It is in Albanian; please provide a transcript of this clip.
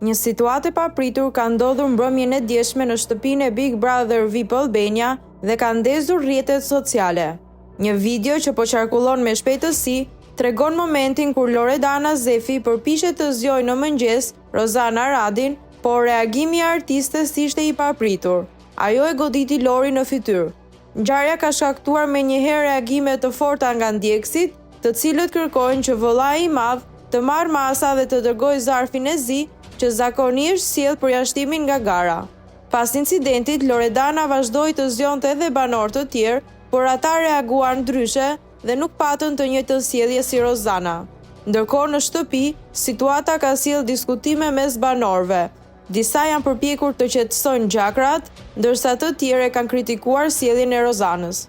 Një situatë e papritur ka ndodhur mbrëmjen e djeshme në shtëpinë e Big Brother VIP Albania dhe ka ndezur rrjetet sociale. Një video që po qarkullon me shpejtësi tregon momentin kur Loredana Zefi përpiqet të zgjojë në mëngjes Rozana Radin, por reagimi i artistes ishte i papritur. Ajo e goditi Lorin në fytyrë. Ngjarja ka shkaktuar menjëherë reagime të forta nga ndjekësit, të cilët kërkojnë që vëllai i madh të marrë masa dhe të dërgojë zarfin e zi, që zakonisht sjell përjashtimin nga gara. Pas incidentit, Loredana vazhdoi të zgjonte edhe banorë të tjerë, por ata reaguan ndryshe dhe nuk patën të njëjtën sjellje si Rozana. Ndërkohë në shtëpi, situata ka sjellë diskutime mes banorëve. Disa janë përpjekur të qetësojnë gjakrat, ndërsa të tjerë e kanë kritikuar sjelljen e Rozanës.